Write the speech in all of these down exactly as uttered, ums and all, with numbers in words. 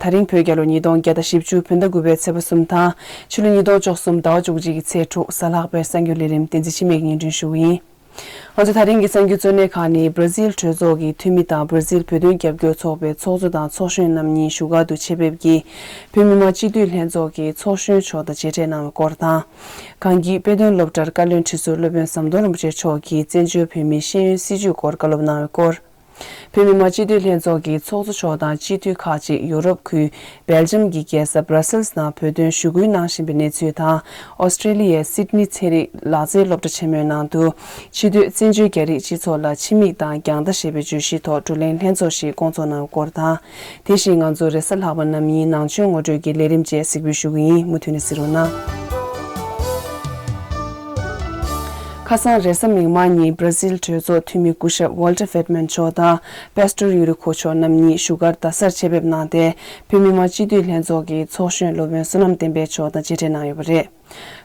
ད་རིང་བོད་རྒྱལ་ལོ་ཉིས་སྟོང་བརྒྱ་དང་བཞི་བཅུ་བོད་ཟླ་དགུ་པའི་ཚེས་པ་གསུམ་དང་ཕྱི་ལོ་ཉིས་སྟོང་བཅུ་གསུམ་ཟླ་བ་བཅུ་གཅིག་གི་ཚེས་དྲུག་གཟའ་ལྷག་པའི་གསར་འགྱུར་ལས་རིམ་བསྟན་འཛིན་འཆི་མེད་ཀྱིས་སྙན་སྒྲོན་ཞུ་གི་ཡིན། ང་ཚོ་ད་རིང་གི་གསར་འགྱུར་གཙོ་གནད་ཁག་ནི་བར་ཛིལ་གྲོས་ཚོགས་ཀྱི་འཐུས་མི་དང་བར་ཛིལ་བོད་དོན་རྒྱབ་སྐྱོར་ཚོགས་པའི་ཚོགས་གཙོ་དང་ཚོགས་གཞོན་རྣམ་གཉིས་བཞུགས་སྒར་དུ་ཆེད་ཕེབས་ཀྱིས་བོད་མི་མང་སྤྱི་འཐུས་ལྷན་ཚོགས་ཀྱི་ཚོགས་གཞོན་མཆོག་དང་མཇལ་འཕྲད་གནང་བའི་སྐོར་དང་། གངས་སྐྱིད་དཔེ་སྟོན་སློབ་གྲྭར་བཀའ་བློན་ཁྲི་ཟུར་སློབ་དཔོན་ཟམ་གདོང་རིན་པོ་ཆེ་མཆོག་གིས་བཙན་བྱོལ་བོད་མིའི་ཤེས་ཡོན་སྲིད་བྱུས་སྐོར་བཀའ་སློབ་གནང་བའི་སྐོར། བོད་མི་མང་སྤྱི་འཐུས་ལྷན་ཚོགས་ཀྱི་ཚོགས་གཙོ་མཆོག་དང་སྤྱི་འཐུས་ཁག་ཅིག་ཡོ་རོབ་ཁུལ་སྦེལ་ཇམ་གྱི་རྒྱལ་ས་བྷ་ར་སེལ་ནང་བོད་དོན་ཞུ་སྐུལ་གནང་བཞིན་པའི་གནས་ཚུལ་དང་། ཨོ་སི་ཀྲེ་ལི་ཡའི་སིད་ནི་ཚན་རིག་ལག་རྩལ་སློབ་གྲྭ་ཆེན་མོའི་ནང་དུ་ཕྱི་སྡོད་བཙན་བྱོལ་རྒྱ་རིགས་སྤྱི་ཚོགས་ལ་ཕྱི་མིག་དང་རྒྱང་ལྟ་ཞེས་པའི་བརྗོད་གཞིའི་ཐོག་བགྲོ་གླེང་ལྷན་ཚོགས་ཤིག་བསྐོང་ཚོགས་གནང་བའི་སྐོར་དང་། དེ་བཞིན་ང་ཚོ་རེས་གཟའ་ལྷག་པ་ནམ་ཡིན་ནང་ཆོས་ངོ་སྤྲོད་ཀྱི་ལས་རིམ་བཅས་གཟིགས་འབུལ་ཞུ་གི་ཡིན། མུ་མཐུད་ནས་གཟིགས་རོགས་གནང་། ཁ་སང་རེས་གཟའ་མིག་དམར་ཉིན་བར་ཛིལ་གྲོས་ཚོགས་འཐུས་མི་སྐུ་ཞབས་ཝོལ་ཏྲ་ཧྥེད་མན་མཆོག་དང་པེ་སི་ཏོར་ཡུ་རི་ཁོ་མཆོག་རྣམ་གཉིས་བཞུགས་སྒར་རྡ་སར་ཆེད་ཕེབས་གནང་སྟེ། བོད་མི་མང་སྤྱི་འཐུས་ལྷན་ཚོགས་ཀྱི་ཚོགས་གཞོན་སློབ་དཔོན་བསོད་ནམས་བསྟན་འཕེལ་མཆོག་དང་མཇལ་འཕྲད་གནང་ཡོད་པ་རེད།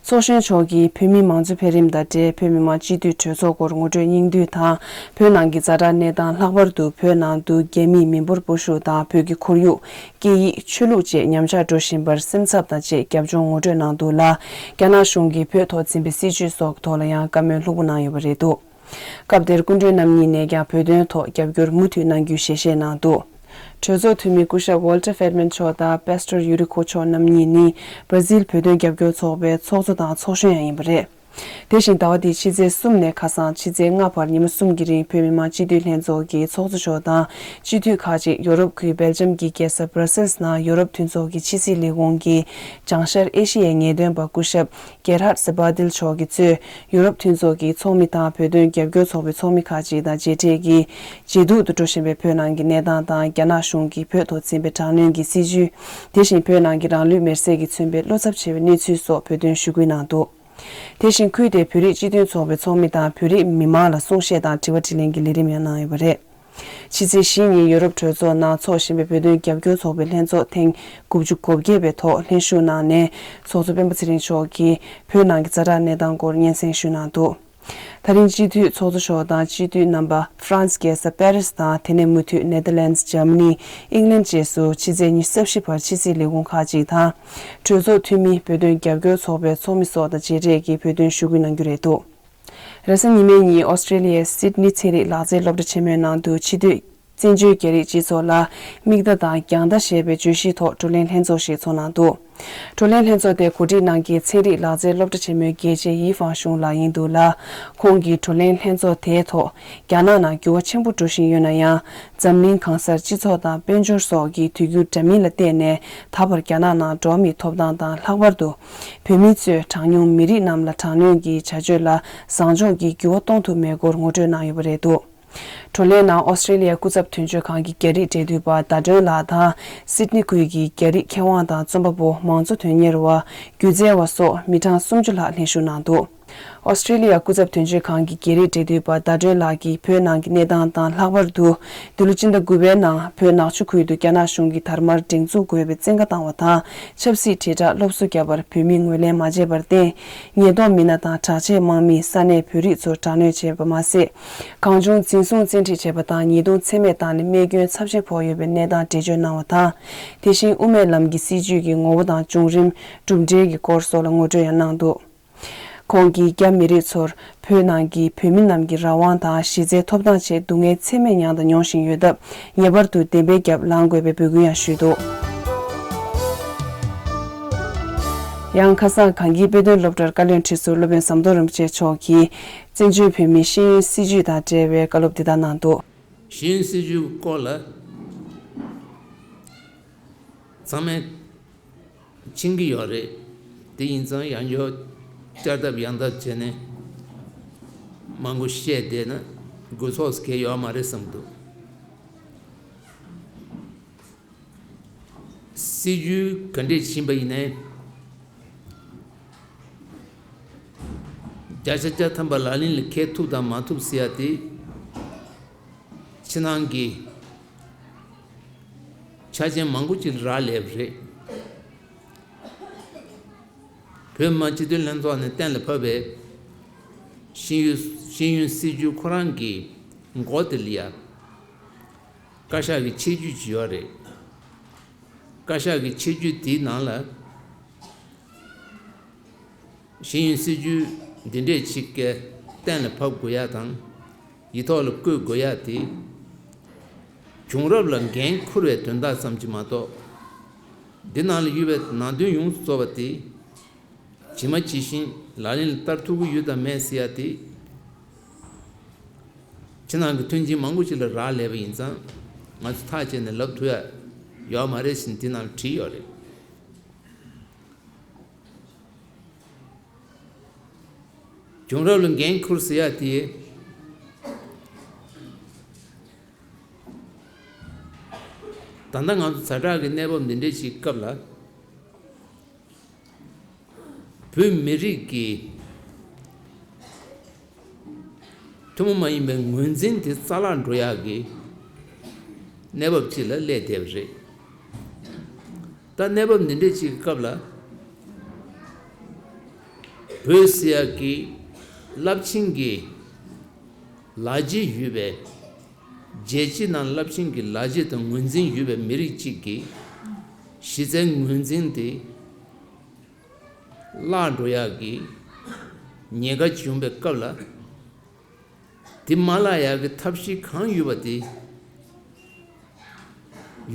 ཚོགས་གཞོན་མཆོག་གིས་བོད་མི་མང་གཙོའི་འཕེལ་རིམ་དང་འབྲེལ་བོད་མི་མང་སྤྱི་འཐུས་གྲོས་ཚོགས་སྐོར་ངོ་སྤྲོད་སྙིང་བསྡུས་དང་། བོད་ནང་གི་ཛ་དྲག་གནས་སྟངས། ལྷག་པར་དུ་བོད་ནང་དུ་རྒྱ་མིས་མི་འབོར་སྤོ་བཤུག་དང་བོད་ཀྱི་ཁོར་ཡུག་སྐད་ཡིག་ཆོས་ལུགས་བཅས་ཉམས་ཆག་འགྲོ་བཞིན་པར་སེམས་འཚབ་དང་བཅས་རྒྱབ་ལྗོངས་ངོ་སྤྲོད་གནང་འདུག་ལ། རྒྱ་ནག་གཞུང་གིས་བོད་ཐོག་འཛིན་པའི་སྲིད་བྱུས་སོགས་ཐོག་ལ་ཡང་བཀའ་མོལ་ལྷུག་པོ་གནང་ཡོད་པ་རེད་འདུག་སྐབས་དེར་སྐུ་མགྲོན་རྣམ་གཉིས་ནས་ཀྱང་བོད་དོན་ཐོག་རྒྱབ་སྐྱོར་མུ་མཐུད་གནང་རྒྱུའི་ཞལ་བཞེས་གནང་འདུག་གྲོས་ཚོགས་འཐུས་མི་སྐུ་ཞབས་ཝོལ་ཏྲ་ཧྥེད་མན་མཆོག་དང་པེ་སི་ཏོར་ཡུ་རི་ཁོ་མཆོག་རྣམ་གཉིས་ནི་བར་ཛིལ་བོད་དོན་རྒྱབ་སྐྱོར་ཚོགས་པའི་ཚོགས་གཙོ་དང་ཚོགས་གཞོན་ཡང་ཡིན་པ་རེད། དེ་བཞིན་ཟླ་བ་འདིའི་ཕྱི་ཚེས་གསུམ་ནས་ཁ་སང་ཕྱི་ཚེས་ལྔ་བར་ཉི་མ་གསུམ་གྱི་རིང་བོད་མི་མང་སྤྱི་འཐུས་ལྷན་ཚོགས་ཀྱི་ཚོགས་གཙོ་མཆོག་དང་སྤྱི་འཐུས་ཁག་ཅིག་ཡོ་རོབ་ཁུལ་སྦེལ་ཇམ་གྱི་རྒྱལ་ས་བྷ་ར་སེལ་ནང་ཡོ་རོབ་མཐུན་ཚོགས་ཀྱི་ཕྱི་སྲིད་ལས་ཁུངས་ཀྱི་བྱང་ཤར་ཨེ་ཤི་ཡའི་ངེས་སྟོན་པ་སྐུ་ཞབས་གེར་ཧར་སེ་བྷ་ཏིལ་མཆོག་གིས་གཙོས་ཡོ་རོབ་མཐུན་ཚོགས་ཀྱི་ཚོགས་མི་དང་བོད་དོན་རྒྱབ་སྐྱོར་ཚོགས་པའི་ཚོགས་མི་ཁག་ཅིག་དང་མཇལ་འཕྲད་ཀྱིས། ཇེ་སྡུག་ཏུ་འགྲོ་བཞིན་པའི་བོད་ནང་གི་གནས་སྟངས་དང་། རྒྱ་ནག་གཞུང་གིས་བོད་ཐོག་འཛིན་པའི་དྲག་གནོན་གྱི་སྲིད་བྱུས། དེ་བཞིན་བོད་ནང་གི་རང་ལུས་མེར་སྲེག་གིས་མཚོན་པའི་བློ་འཚབ་ཆེ་བའི་གནས་ཚུལ་སོགས་བོད་དོན་ཞུ་སྐུལ་གནང་འདུག་དེ་བཞིན་ཁུལ་དེའི་བོད་རིགས་སྤྱི་མཐུན་ཚོགས་པའི་ཚོགས་མི་དང་བོད་རིགས་མི་མང་ལ་གསུང་བཤད་དང་དྲི་བ་དྲིས་ལན་གྱི་ལས་རིམ་ཡང་གནང་ཡོད་པ་རེད། ཕྱི་ཚེས་བཞི་ཉིན་ཡོ་རོབ་གྲོས་ཚོགས་ནང་འཚོགས་བཞིན་པའི་བོད་དོན་རྒྱབ་སྐྱོར་ཚོགས་པའི་ལྷན་ཚོགས་ཐེངས་དགུ་བཅུ་གོ་བརྒྱད་པའི་ཐོག་ལྷན་ཞུགས་གནང་ནས་ཚོགས་གཙོ་སྤེན་པ་ཚེ་རིང་མཆོག་གིས་བོད་ནང་གི་ཛ་དྲག་གནས་སྟངས་སྐོར་སྙན་སེང་ཞུས་གནང་འདུག་ད་རིང་སྤྱི་འཐུས་ཚོགས་གཙོ་མཆོག་དང་སྤྱི་འཐུས་རྣམ་པ་ཧྥ་རན་སི་རྒྱལ་ས་པེ་རི་སི་དང་དེ་ནས་མུ་མཐུད་ནེ་དར་ལེན་ཌི། འཇར་མ་ནི། ཨིང་ལན་བཅས་སུ་ཕྱི་ཚེས་ཉི་ཤུ་རྩ་བཞི་བར་ཕྱི་སྲིད་ལས་ཁུངས་ཁག་ཅིག་དང་། གྲོས་ཚོགས་འཐུས་མི། བོད་དོན་རྒྱབ་སྐྱོར་ཚོགས་པའི་ཚོགས་མི་སོགས་དང་མཇལ་འཕྲད་ཀྱིས་བོད་དོན་ཞུ་སྐུལ་གནང་རྒྱུ་རེད་འདུག་རེས་གཟའ་ཉི་མའི་ཉིན་ཨོ་སི་ཀྲེ་ལི་ཡའི་སིད་ནི་ཚན་རིག་ལག་རྩལ་སློབ་གྲྭ་ཆེན་མོའི་ནང་དུ་ཕྱི་སྡོད་བཙན་བྱོལ་རྒྱ་རིགས་སྤྱི་ཚོགས་ལ་མིག་ལྟ་དང་རྒྱང་ལྟ་ཞེས་པའི་བརྗོད་གཞིའི་ཐོག་བགྲོ་གླེང་ལྷན་ཚོགས་ཤིག་ཚོགས་གནང་འདུག་བགྲོ་གླེང་ལྷན་ཚོགས་དེ་གོ་སྒྲིག་གནང་མཁན་ཚན་རིག་ལག་རྩལ་སློབ་གྲྭ་ཆེན་མོའི་དགེ་ཆེ་ཡི་ཧྥང་ཞུང་ལགས་ཡིན་འདུག་ལ། ཁོང་གིས་བགྲོ་གླེང་ལྷན་ཚོགས་དེའི་ཐོག་རྒྱ་ནག་ནང་འགྱུར་བ་ཆེན་པོ་འགྲོ་བཞིན་ཡོད་ན་ཡང་། འཛམ་གླིང་གང་སར་སྤྱི་ཚོགས་དང་དཔལ་འབྱོར་སོགས་ཀྱི་དུས་འགྱུར་འདྲ་མིན་ལ་བརྟེན་ནས་ད་བར་རྒྱ་ནག་ནང་འགྲོ་བ་མིའི་ཐོབ་ཐང་དང་། ལྷག་པར་དུ་བོད་མི་ཚོས་གྲངས་ཉུང་མི་རིགས་རྣམས་ལ་དྲག་གནོན་གྱི་བྱ་སྤྱོད་ལ་བཟང་ཕྱོགས་ཀྱི་འགྱུར་བ་གཏོང་ཐུབ་མེད་སྐོར་ངོ་སྤྲོད་གནང་ཡོད་པ་རེད་འདུག་བགྲོ་གླེང་ནང་ཨོ་སི་ཀྲེ་ལི་ཡ་སྐུ་ཚབ་དོན་གཅོད་ཁང་གི་རྒྱ་རིགས་འབྲེལ་མཐུད་པ་ཟླ་སྒྲོན་ལགས་དང་སིད་ནི་ཁུལ་གྱི་རྒྱ་རིགས་མཁས་དབང་དང་རྩོམ་པ་པོ། མང་གཙོ་དོན་གཉེར་བ། སྒྱུ་རྩལ་བ་སོགས་མི་གྲངས་སུམ་ཅུ་ལྷག་ལྷན་ཞུགས་གནང་འདུག་ཨོ་སི་ཀྲེ་ལི་ཡ་སྐུ་ཚབ་དོན་གཅོད་ཁང་གི་རྒྱ་རིགས་འབྲེལ་མཐུད་པ་ཟླ་སྒྲོན་ལགས་ཀྱིས་བོད་ནང་གི་གནས་སྟངས་དང་། ལྷག་པར་དུ་འདི་ལོ་སྤྱི་ཟླ་དགུ་པའི་ནང་བོད་ནག་ཆུ་ཁུལ་དུ་རྒྱ་ནག་གཞུང་གིས་དར་དམར་སྒྲེང་འཛུགས་དགོས་པའི་བཙན་བཀའ་བཏང་བ་དང་། ཆབ་སྲིད་དྲིལ་བསྒྲགས་སློབ་གསོ་བརྒྱབ་པར་བོད་མིས་ངོས་ལེན་མ་བྱས་པར་བརྟེན། ཉེན་རྟོག་མི་སྣ་དང་དྲག་ཆས་དམག་མིས་ས་གནས་བོད་རིགས་ཚོར་དྲག་གནོན་བྱས་པ་མ་ཟད། གང་བྱུང་འཛིན་བཟུང་བཙན་ཁྲིད་བྱས་པ་དང་། ཉེས་རྡུང་ཚད་མེད་བཏང་ནས་རྨས་སྐྱོན་ཚབས་ཆེ་ཕོག་ཡོད་པའི་གནས་སྟངས་འགྲེལ་བརྗོད་གནང་བ་དང་། དེ་བཞིན་དབུ་མའི་ལམ་གྱི་སྲིད་བྱུས་ཀྱི་ངོ་བོ་དང་བྱུང་རིམ། གྲུབ་འབྲས་ཀྱི་སྐོར་སོགས་ལ་ངོ་སྤྲོད་ཡང་གནང་འདུག་ཁོང་གིས་རྒྱ་མི་རིགས་ཚོར་བོད་ནང་གི་བོད་མི་རྣམས་ཀྱི་རང་དབང་དང་གཞི་རྩའི་ཐོབ་ཐང་ཆེད་སྡུག་བསྔལ་ཚད་མེད་མྱངས་དང་མྱོང་བཞིན་ཡོད་སྟབས། ངེས་པར་དུ་བདེན་པའི་རྒྱབ་ལངས་དགོས་པའི་འབོད་སྐུལ་ཡང་ཞུས་འདུག་ཡང་ཁ་སང་གངས་སྐྱིད་དཔེ་སྟོན་སློབ་གྲྭར་བཀའ་བློན་ཁྲི་ཟུར་སློབ་དཔོན་ཟམ་གདོང་རིན་པོ་ཆེ་མཆོག་གིས་བཙན་བྱོལ་བོད་མིའི་ཤེས་ཡོན་སྲིད་བྱུས་དང་འབྲེལ་བའི་བཀའ་སློབ་འདི་ལྟར་གནང་འདུག་ཤེས་ཡོན་སྲིད་བྱུས་སྐོར་ལ་ཚང་མས་མཁྱེན་གྱི་ཡོད་རེད། དེ་ཡིན་ཙང་ཡང་བསྐྱར་བསྐྱར་ལྡབ་ཡང་ལྡབ་བྱས་ནས་མང་པོ་བཤད་བསྡད་ན་དགོས་ཚོགས་གལ་ཡོད་མ་རེད་བསམ་འདུག་སྲིད་བྱུས་ག་འདྲས་ཕྱིན་པ་ཡིན་ནའི། བརྒྱ་ཆ་བརྒྱ་ཐམ་པ་ལག་ལེན་ལ་འཁེལ་ཐུབ་དང་མ་ཐུབ་ཟེར་ཡ་དེ། ཕྱི་ནང་གི་ཆ་རྐྱེན་མང་པོ་ཅིག་རག་ལས་པ་རེད། བོད་མི་མང་སྤྱི་འཐུས་ལྷན་ཚོགས་ནས་གཏན་ལ་ཕབ་པའི་ཤེས་ཡོན་ཤེས་ཡོན་སྲིད་བྱུས་ཁོ་རང་གི་མགོ་དེ་ལ་ཡ་བཀའ་ཤག་གི་ཆེད་བརྗོད་ཅིག་ཡོད་རེད། བཀའ་ཤག་གི་ཆེད་བརྗོད་དེའི་ནང་ལ། ཤེས་ཡོན་སྲིད་བྱུས་འདི་འདྲས་ཅིག་གཏན་ལ་ཕབ་དགོས་ཡ་དང་། ཡིག་ཐོག་ལ་བཀོད་དགོས་ཡ་དེ། བྱུང་རབས་ལ་འགན་འཁུར་བའི་དོན་དག་ཙམ་གྱིས་མ་གཏོགས། འདི་ནང་ལ་ཡོད་པའི་ནང་དོན་ཡོངས་སུ་རྫོགས་པ་དེ། ཇི་མ་ཇི་བཞིན་ལག་ལེན་ལ་བསྟར་ཐུབ་ཀྱི་ཡོད་དམ་མེད་ཟེར་ཡ་དེ། ཕྱི་ནང་གི་མཐུན་རྐྱེན་མང་པོ་ཅིག་ལ་རག་ལས་པ་ཡིན་ཙང་། ང་ཚོ་ཐག་བཅད་ནས་ལབ་ཐུབ་ཡ་ཡོད་མ་རེད་ཟེར་ནས་འདི་ནང་ལ་བྲིས་ཡོད་རེད། བྱུང་རབས་ལ་འགན་འཁུར་ཟེར་ཡ་དེ། ད་ལྟ་ང་ཚོ་ཛ་དྲག་གི་གནས་བབ་འདི་འདྲའི་ཞིག་སྐབས་ལ། བོད་མི་རིགས་ཀྱི་ཐུན་མོང་མ་ཡིན་པའི་ངོས་འཛིན་དེ་རྩ་བརླག་འགྲོ་ཡག་གི་གནས་བབ་ཅིག་ལ་སླེབས་བསྡད་པ་རེད། ད་གནས་བབ་འདི་འདྲའི་ཅིག་གི་སྐབས་ལ། བོད་ཟེར་ཡག་གི་རླབས་ཆེན་གྱི་ལ་རྒྱ་ཡོད་པའི། རྒྱལ་སྤྱི་ནང་རླབས་ཆེན་གྱི་ལ་རྒྱ་དང་ངོས་འཛིན་ཡོད་པའི་མི་རིགས་གཅིག་གི་གཞི་རྩའི་ངོས་འཛིན་དེ་བརླག་འགྲོ་ཡག་གི་ཉེན་ཁ་བྱུང་བའི་སྐབས་ལ། དེ་མ་བརླག་ཡག་གི་ཐབས་ཤེས་གང་ཡོད་པ་དེ།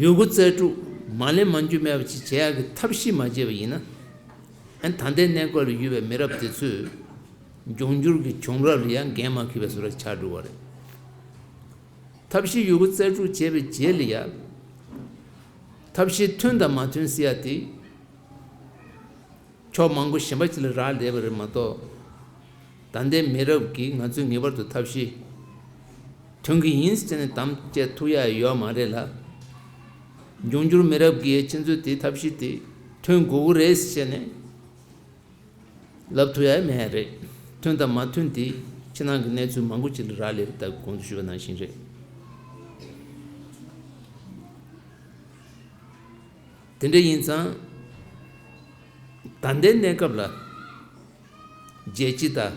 ཡོད་རྒུ་རྩལ་སྤྲུགས་མ་ལེན་མ་འགྱུར་མེད་པ་ཅིག་བྱེད་ཡག་གི་ཐབས་ཤེས་མ་བྱས་པ་ཡིན་ན། ཨ་ནི་ད་ལྟའི་གནས་སྐབས་ལ་ཡོད་པའི་མི་རབས་དེ་ཚོས་འབྱུང་འགྱུར་གྱི་བྱུང་རབས་ལ་ཡང་འགན་མ་འཁུར་བའི་བཟོ་འདྲ་ཆགས་འགྲོ་བ་རེད། ཐབས་ཤེས་ཡོད་རྒུ་རྩལ་སྤྲུགས་བྱས་པའི་རྗེས་ལ་ཡང་། ཐབས་ཤེས་མཐུན་དང་མ་མཐུན་ཟེར་ཡ་དེ། ཕྱོགས་མང་པོ་གཞན་པ་ཅིག་ལ་རག་ལས་པ་རེད་མ་གཏོགས། ད་ལྟའི་མི་རབས་ཀྱིས་ང་ཚོས་ངེས་པར་དུ་ཐབས་ཤེས་མཐུན་གྱི་ཡིན་ཟེར་ནས་དམ་བཅས་ཐུབ་ཡ་ཡོད་མ་རེད་ལ། འབྱུང་འགྱུར་མི་རབས་ཀྱིས་ཁྱེད་ཚོས་དེ་ཐབས་ཤེས་དེ་མཐུན་དགོས་ཀྱི་རེད་ཟེར་ནས་ལབ་ཐུབ་ཡ་མེད་རེད། མཐུན་དང་མ་མཐུན་དེ་ཕྱི་ནང་གི་གནས་ཚུལ་མང་པོ་ཅིག་ལ་རག་ལས་པ་ལྟ་བུ་གོང་དུ་ཞུས་པ་ནང་བཞིན་རེད། དེ་འདྲ་ཡིན་ཙང་། ད་ལྟའི་གནས་སྐབས་ལ། རྒྱལ་སྤྱི་དང་།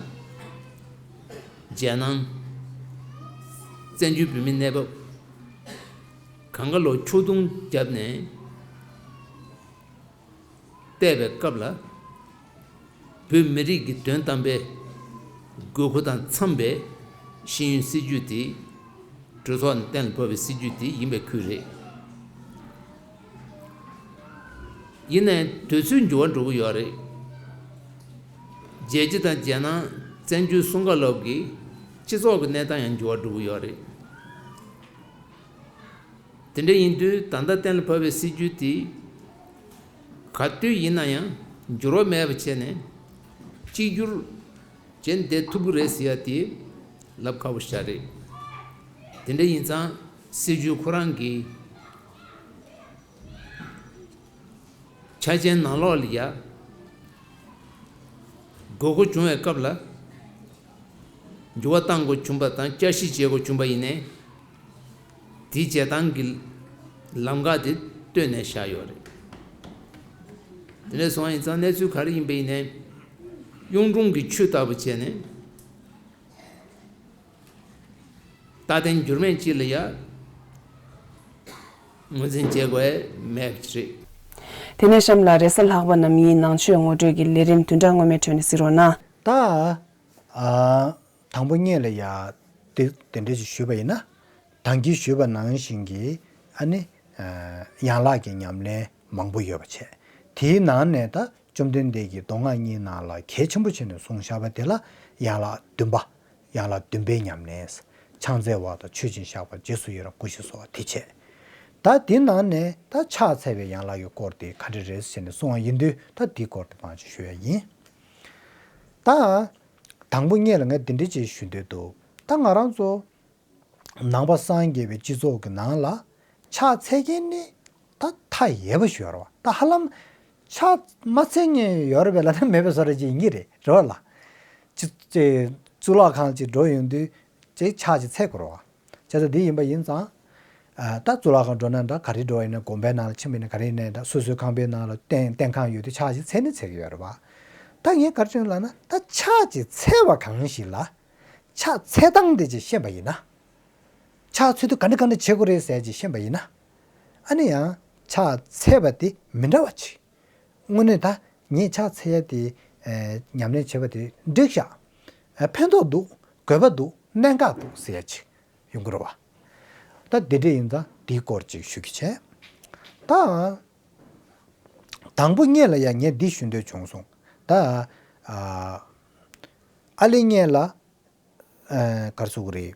རྒྱལ་ནང་། བཙན་བྱོལ་བོད་མིའི་གནས་བབ། གང་ག་ལོ་ཕྱོགས་བསྡོམས་བརྒྱབ་ནས་བལྟས་པའི་སྐབས་ལ། བོད་མི་རིགས་ཀྱི་དོན་དམ་པའི་དགོས་མཁོ་དང་འཚམས་པའི་ཤེས་ཡོན་སྲིད་བྱུས་དེ་གྲོས་ཚོགས་ནས་གཏན་ལ་ཕབ་པའི་སྲིད་བྱུས་དེ་ཡིན་པའི་ཁུལ་རེད། ཡིན་ནའི་དུས་ཚོད་འགྱུར་བ་འགྲོ་གི་ཡོད་རེད། རྒྱལ་སྤྱི་དང་རྒྱལ་ནང་བཙན་བྱོལ་གསུམ་ཀ་ལོག་གི་སྤྱི་ཚོགས་ཀྱི་གནས་སྟངས་ཡང་འགྱུར་བ་འགྲོ་གི་ཡོད་རེད། དེ་འདྲ་ཡིན་དུས་ད་ལྟ་གཏན་ལ་ཕབ་པའི་སྲིད་བྱུས་དེ་ག་དུས་ཡིན་ན་ཡང་འགྱུར་བ་མེད་པ་བྱས་ནས་གཅིག་གྱུར་བྱས་བསྡད་ཐུབ་ཀྱི་རེད་ཟེར་ཡ་དེ་ལབ་ཁག་པོ་ཞིག་རེད། དེ་འདྲ་ཡིན་ཙང་སྲིད་བྱུས་ཁོ་རང་གི་ཆ་རྐྱེན་ནང་ལོགས་ལ་ཡ་དགོས་མཁོ་བྱུང་བའི་སྐབས་ལ། འགྱུར་བ་གཏང་དགོས་བྱུང་པ་དང་བསྐྱར་ཞིབ་བྱེད་དགོས་བྱུང་པ་ཡིན་ནའི། དེའི་བྱེད་སྟངས་ཀྱི་ལམ་ཁ་དེ་བཏོན་ནས་བཞག་ཡོད་རེད། དེ་འདྲ་སོང་བ་ཡིན་ཙང་གནས་ཚུལ་ག་རེ་ཡིན་པ་ཡིན་ནའི། གཡུང་དྲུང་གི་ཆོས་ལྟ་བུ་བྱས་ནས། རྟག་བརྟན་འགྱུར་མེད་ཅིག་ལ་ཡ་ངོས་འཛིན་བྱེད་དགོས་མེད་པ་རེད། དེ་ནས་གཤམ་ལ་རེས་གཟའ་ལྷག་པ་ནམ་ཡིན་ནང་ཆོས་ངོ་སྤྲོད་ཀྱི་ལས་རིམ་བདུན་ཕྲག་སྔོན་མའི་ཁྲོད་ནས་གཟིགས་རོགས་གནང་། ད། ཨ། དང་པོ་ཉིད་ལ་ཡ། དེ་དེ་འདྲ་ཞིག་ཞུས་པ་ཡིན་ན། ད་གིན་ཞུས་པ་ནང་བཞིན་གྱི་ཨ་ནི། ཨ། ཡན་ལག་གི་ཉམས་ལེན་མང་པོ་ཡོད་པ་བྱས། དེའི་ནང་ནས་ད་བཅོམ་ལྡན་འདས་ཀྱིས་མདོ་སྔགས་གཉིས་ནང་ལ་གལ་ཆེན་པོ་བྱས་ནས་གསུངས་བཞག་པ་དེ་ལ་ཡན་ལག་བདུན་པ། ཡན་ལག་བདུན་པའི་ཉམས་ལེན། ཕྱག་འཚལ་བ་དང་མཆོད་ཅིང་བཤགས་པ་རྗེས་སུ་ཡི་རང་བསྐུལ་ཞིང་གསོལ་བ་དེ་བྱས། ད་དེའི་ནང་ནས་ད་ཕྱག་འཚལ་བའི་ཡན་ལག་གི་སྐོར་དེ་ག་འདྲ་རེད་ཟེར་ནས་གསུང་བ་ཡིན་དུས་ད་དེའི་སྐོར་དེ་མང་ཆེ་ཞུ་ཡ་ཡིན། ད། དང་པོ་ཉིད་ལ་ངས་འདི་འདྲ་ཅིག་ཞུ་འདོད་འདུག་ད་ང་རང་ཚོ་ནང་པ་སངས་རྒྱས་པའི་སྤྱི་ཚོགས་ཀྱི་ནང་ལ་ཕྱག་འཚལ་མཁན་ནི་ད་མཐའ་ཡས་པ་ཞིག་ཡོད་རེད་བ། ད་ཧ་ལམ་ཕྱག་མ་འཚལ་མཁན་ཡོད་རེད་པས་ལབ་ན་མེད་པའི་བཟོ་འདྲ་ཅིག་ཡིན་གྱི་རེད། རེད་བ་ལ། ཅི་ཅི་གཙུག་ལག་ཁང་ཅིག་འགྲོ་ཡོང་དུས་ཅིག་ཕྱག་ཅིག་འཚལ་དགོས་རེད་བ། བྱས་ཙང་འདི་ཡིན་པ་ཡིན་ཙང་། ཨ། ད་གཙུག་ལག་ཁང་འགྲོ་ན་འདྲ་ག་རེ་འགྲོ་ཡིན་ན་དགོན་པའི་ནང་ལ་ཕྱིན་པ་ཡིན་ན་ག་རེ་ཡིན་ན་འདྲ་སོ་སོའི་ཁང་པའི་ནང་ལ་རྟེན་རྟེན་ཁང་ཡོད་དུས་ཕྱག་ཅིག་འཚལ་ནི་འཚལ་གྱི་ཡོད་རེད་བ། ད་ངས་ག་རེ་དྲན་ལབ་ན་ད་ཕྱག་ཅིག་འཚལ་བ་གང་ཞིག་ལ། ཕྱག་འཚལ་སྟངས་དེ་ཅིག་ཤེས་པ་ཡིན་ན། ཕྱག་འཚལ་དུས་ག་འདྲ་ག་འདྲ་བྱེད་དགོས་རེད་ཟེར་ཅིག་ཤེས་པ་ཡིན་ན། ཨ་ནི་ཡང་ ཕྱག་འཚལ་བ་དེ་མི་འདྲ་བ་ཅིག་དངོས་གནས་ད་ངས་ཕྱག་འཚལ་ཡ་དེ་ཨེ་ཉམས་ལེན་བྱེད་པ་དེ་འགྲིག་ཤག་ཨེ་ཕན་ཐོགས་འདུག་དགོས་པ་འདུག་གནད་འགག་འདུག་ཟེར་ཡ་ཅིག་ཡོང་གི་རེད་བ། ད་དེ་འདྲ་ཡིན་ཙང་དེའི་སྐོར་ཅིག་ཞུ་གི་བྱས། ད་དང་པོ་ཉིད་ལ་ཡང་ངས་འདི་ཞུ་འདོད་བྱུང་སོང་། ད་ཨ་ཨ་ལེ་ཉིད་ལ་ཨ་ག་རེ་ཟེར་དགོས་རེད།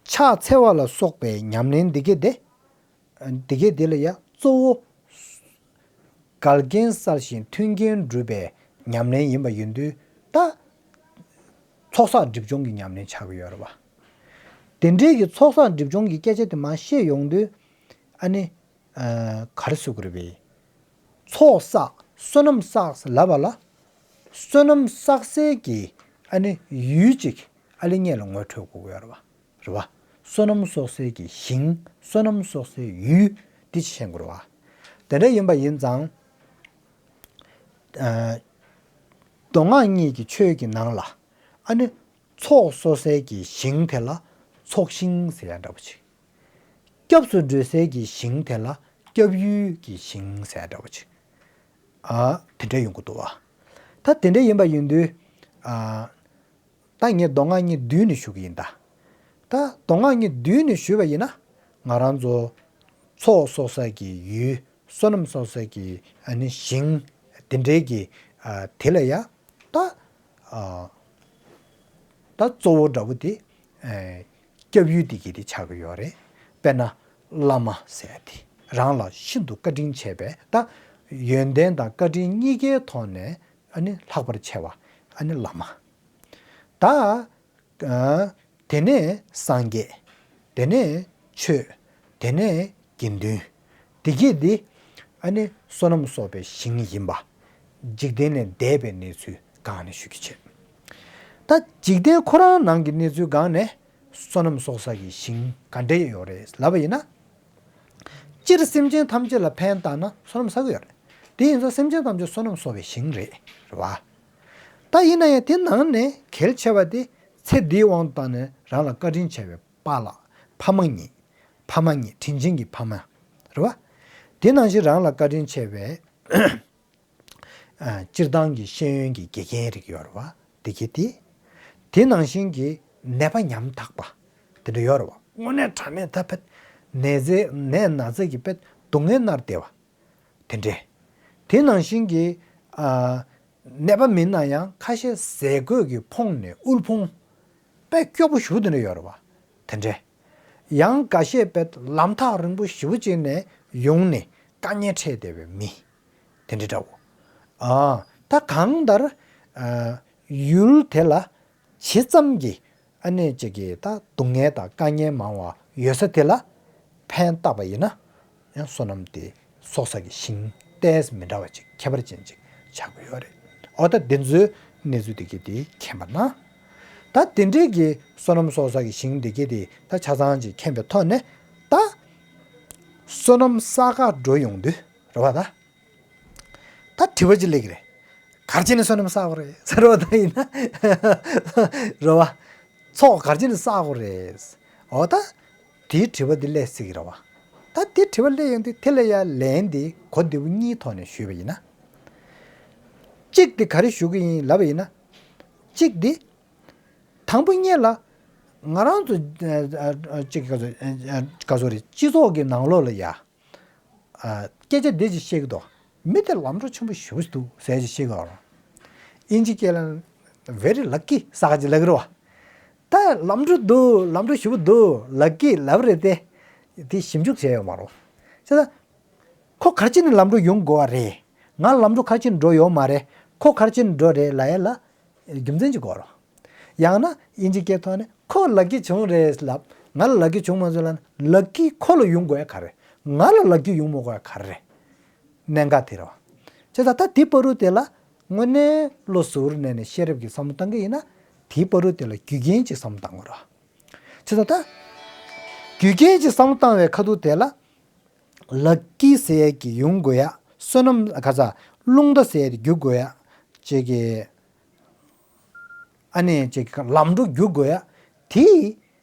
ཕྱག་འཚལ་བ་ལ་སོགས་པའི་ཉམས་ལེན་འདི་གས་དེ། འདི་གས་འདི་ལ་ཡང་གཙོ་བོ་འགལ་རྐྱེན་བསལ་ཞིང་མཐུན་རྐྱེན་སྒྲུབ་པའི་ཉམས་ལེན་ཡིན་པ་ཡིན་དུས་ད། ཚོགས་བསགས་སྒྲིབ་སྦྱོང་གི་ཉམས་ལེན་ཆགས་ཀྱི་ཡོད་རེད་བ། དེ་འདྲའི་གི་ཚོགས་བསགས་སྒྲིབ་སྦྱོང་གི་སྐད་ཆ་དེ་མར་བཤད་ཡོང་དུས། ཨ་ནི། ཨ་ག་རེ་ཟེར་དགོས་རེད་པས། ཚོགས་བསགས་བསོད་ནམས་བསགས་ལབ་པ་ལ། བསོད་ནམས་བསགས་སའི་གི་ཨ་ནི་ཡུལ་ཅིག་ཨ་ལེ་ཉིད་ལ་ངོ་འཕྲོད་དགོས་ཀྱི་ཡོད་རེད་བ། རེད་བ། བསོད་ནམས་གསོག་སའི་གི་ཞིང་བསོད་ནམས་གསོག་སའི་ཡུལ་འདི་ཅིག་ཤེས་དགོས་རེད་བ། དེ་འདྲ་ཡིན་པ་ཡིན་ཙང་། ཨ་མདོ་སྔགས་གཉིས་ཀྱི་ཆོས་ཀྱི་ནང་ལ་ཨ་ནི། ཚོགས་གསོག་སའི་གི་ཞིང་དེ་ལ་ཚོགས་ཞིང་ཟེར་ཡ་འདྲ་པོ་ཅིག་སྐྱབས་སུ་འགྲོ་སའི་གི་ཞིང་དེ་ལ་སྐྱབས་ཡུལ་གྱི་ཞིང་ཟེར་ཡ་འདྲ་པོ་ཅིག་ཨ་དེ་འདྲ་ཡོང་གི་འདུག་བ། ད་དེ་འདྲ་ཡིན་པ་ཡིན་དུས། ཨ་ད་ངས་མདོ་སྔགས་གཉིས་བསྡུས་ནས་ཞུ་གི་ཡིན་ད། ད་མདོ་སྔགས་གཉིས་བསྡུས་ནས་ཞུས་པ་ཡིན་ན། ང་རང་ཚོ་ཚོགས་གསོག་ས་གི་ཡུལ། བསོད་ནམས་གསོག་ས་གི་ཨ་ནི་ཞིང་། དེ་འདྲའི་གི་ཨ་དེ་ལ་ཡ། ད་ཨ་ད་གཙོ་བོ་འདྲ་པོ་དེ་ཨ་སྐྱབས་ཡུལ་དེ་གི་དེ་ཆགས་ཀྱི་ཡོད་རེད། དཔེར་ན་བླ་མ་ཟེར་ཡ་དེ་རང་ལ་ཤིན་ཏུ་བཀའ་དྲིན་ཆེ་བས། ད་ཡོན་ཏན་དང་བཀའ་དྲིན་གཉིས་ཀའི་ཐོག་ནས་ཨ་ནི་ལྷག་པར་ཆེ་བ་ཨ་ནི་བླ་མ། ད་ཨ་དེ་ནས་སངས་རྒྱས། དེ་ནས་ཆོས། དེ་ནས་དགེ་འདུན། དེ་གས་འདི་ཨ་ནི་བསོད་ནམས་གསོག་པའི་ཞིང་ཡིན་པ། འཇིག་རྟེན་ལས་འདས་པའི་གནས་ཚུལ་སྒང་ནས་ཞུ་རྒྱུ་བྱས། ད་འཇིག་རྟེན་ཁོ་རང་ནང་གི་གནས་ཚུལ་སྒང་ནས་བསོད་ནམས་གསོག་ས་གི་ཞིང་ག་འདྲ་ཡོད་རེད་ལབ་པ་ཡིན་ན། སྤྱིར་སེམས་ཅན་ཐམས་ཅད་ལ་ཕན་བཏགས་ན་བསོད་ནམས་བསགས་ཀྱི་ཡོད་རེད། དེ་ཡིན་ཙང་སེམས་ཅན་ཐམས་ཅད་བསོད་ནམས་གསོག་པའི་ཞིང་རེད། རེད་བ། ད་ཡིན་ན་ཡང་དེ་ནང་ནས་གལ་ཆེ་བ་དེ་ཚེ་འདིའི་དབང་དུ་བཏང་ནས་རང་ལ་བཀའ་དྲིན་ཆེ་བའི་པཱ་ལགས། ཕ་མ་གཉིས། ཕ་མ་གཉིས་དྲིན་ཅན་གྱི་ཕ་མ། རེད་བ། དེ་ནང་བཞིན་རང་ལ་བཀའ་དྲིན་ཆེ་བའི་ཨ་སྤྱིར་བཏང་གི་ཤེས་ཡོན་གྱི་དགེ་རྒན་རིགས་ཡོད་རེད་བ། དེ་གས་དེ། དེ་ནང་བཞིན་གྱི་ནད་པ་ཉམ་ཐག་པ་དེ་འདྲ་ཡོད་རེད་བ། དངོས་གནས་དྲང་གནས་ད་ཕེད་ནད་རྫས་ནད་ན་ཚ་གི་ཕེད་སྡུག་བསྔལ་མནར་བསྡད་པ། དེ་འདྲས། དེ་ནང་བཞིན་གྱི་ཨ་ནད་པ་མིན་ན་ཡང་ཁ་ཤས་ཟས་གོས་ཀྱི་ཕོངས་ནས་དབུལ་ཕོངས་དཔེ་སྐྱོ་པོ་ཞེ་པོ་དེ་འདྲ་ཡོད་རེད་བ། དེ་འདྲས། ཡང་འགའ་ཤས་དཔེ་ལམ་ཐག་རིང་པོ་ཞེ་པོ་ཅིག་ནས་ཡོང་ནས་དཀའ་ངལ་འཕྲད་བསྡད་པའི་མི། དེ་འདྲ་འདྲ་བོ། ཨ་ད་གང་ལྟར་ཨ་ཡུལ་དེ་ལ་ཇི་ཙམ་གྱི་ཨ་ནི་ཅིག་གི་ད་སྡུག་བསྔལ་དང་དཀའ་ངལ་མང་བ་ཡོད་ས་དེ་ལ་ཕན་བཏགས་པ་ཡིན་ན་ཡང་བསོད་ནམས་དེ་གསོག་ས་གི་ཞིང་ཏོག་ཙམ་མི་འདྲ་བ་ཅིག་ཁྱད་པར་ཅན་ཅིག་ཆགས་ཀྱི་ཡོད་རེད། འོ་ད་འདི་ཚོའི་གནས་ཚུལ་དེ་གི་དེ་མཁྱེན་པ་ན། ད་དེ་འདྲའི་གི་བསོད་ནམས་གསོག་ས་གི་ཞིང་དེ་གི་དེ་ད་ཆ་ཚང་ཅིག་མཁྱེན་པའི་ཐོག་ནས་ད་བསོད་ནམས་བསགས་ག་འགྲོ་ཡོང་དུས་རེད་བ་ད། ད་དྲི་བ་ཅིག་སླེབས་ཀྱི་རེད། ག་རེ་བྱས་ནས་བསོད་ནམས་བསགས་དགོས་རེད་ཟེར་བ་ད་ཡིན་ན། རེད་བ། ཚོགས་ག་རེ་བྱས་ནས་བསགས་དགོས་རེད། འོ་ད། དེའི་དྲི་བ་འདི་སླེབས་སྲིད་ཀྱི་རེད་བ། ད་དེ་དྲི་བ་སླེབས་ཡོང་དུས་དེ་ལ་ཡང་ལན་འདི་གོ་བདེ་པོ་གཉིས་ཐོག་ནས་ཞུས་པ་ཡིན་ན། གཅིག་དེ་ག་རེ་ཞུ་གི་ཡིན་ལབ་པ་ཡིན་ན། གཅིག་དེ། དང་པོ་ཉིད་ལ། ང་རང་ཚོ་ཨ་ཨ་ཨ་གཅིག་ག་ཚོད་ཨ་ཨ་ག་ཚོད་རེད། སྤྱི་ཚོགས་ཀྱི་ནང་ལོགས་ལ་ཡ། ཨ་སྐད་ཆ་འདི་ཅིག་བཤད་ཀྱི་འདུག་མི་དེ་ལམ་འགྲོ་ཆེན་པོ་ཞེ་པོ་ཞིག་འདུག་ཟེར་ཅིག་བཤད་ཀྱི་ཡོད་རེད། དབྱིན་ཇི་སྐད་ལ་very lucky ཟེར་ག་ཅིག་ལབ་ཀྱི་རེད་བ། ད་ལམ་འགྲོ་འདུག་ལམ་འགྲོ་ཞེ་པོ་འདུག lucky ལབ་རེད་དེ། དེ་ཞིབ་འཇུག་བྱས་ཡོད་མ་རེད། བྱས་ཙང་། ཁོ་ག་རེ་བྱས་ནས་ལམ་འགྲོ་ཡོང་དགོས་པ་རེད། ང་ལམ་འགྲོ་ག་རེ་བྱས་ནས་འགྲོ་ཡོད་མ་རེད། ཁོ་ག་རེ་བྱས་ནས་འགྲོ་རེད་ལབ་ཡ་ལ། རྒྱུ་མཚན་ཅིག་དགོས་རེད། ཡང་ན་དབྱིན་ཇི་སྐད་ཐོག་ནས་ཁོ་ལག་ཁྱི་བྱུང་རེད་ལབ། ང་ལ་ལག་ཁྱི་བྱུང་མ་བྱུང་ལབ་ན་ལག་ཁྱི་ཁོ་ལ་ཡོང་དགོས་ཡ་ག་རེ་རེད། ང་ལ་ལག་ཁྱི་ཡོང་མ་དགོས་ཡ་ག་རེ་རེད། གནད་འགག་དེ་རེད་བ། བྱས་ཙང་ད་དེའི་བར་དུ་དེ་ལ་དངོས་གནས་བློ་གཟུ་བོར་གནས་ནས་ཤེས་རབ་ཀྱི་བསམ་བློ་བཏང་གི་ཡིན་ན། དེའི་བར་དུ་དེ་ལ་རྒྱུ་རྐྱེན་ཅིག་བསམ་བློ་བཏང་དགོས་རེད་བ། བྱས་ཙང་ད་རྒྱུ་རྐྱེན་ཅིག་བསམ་བློ་བཏང་བའི་ཁ་ཐུག་དེ་ལ། ལག་གི་ཟེར་ཡས་ཀྱི་ཡོང་དགོས་ཡ། བསོད་ནམས་ག་ས། རླུང་རྟ་ཟེར་ཡས་རྒྱུག་དགོས་ཡ། ཅིག་གི། ཨ་ནི་ཅིག་ལམ་འགྲོ་རྒྱུག་དགོས་ཡ། དེའི་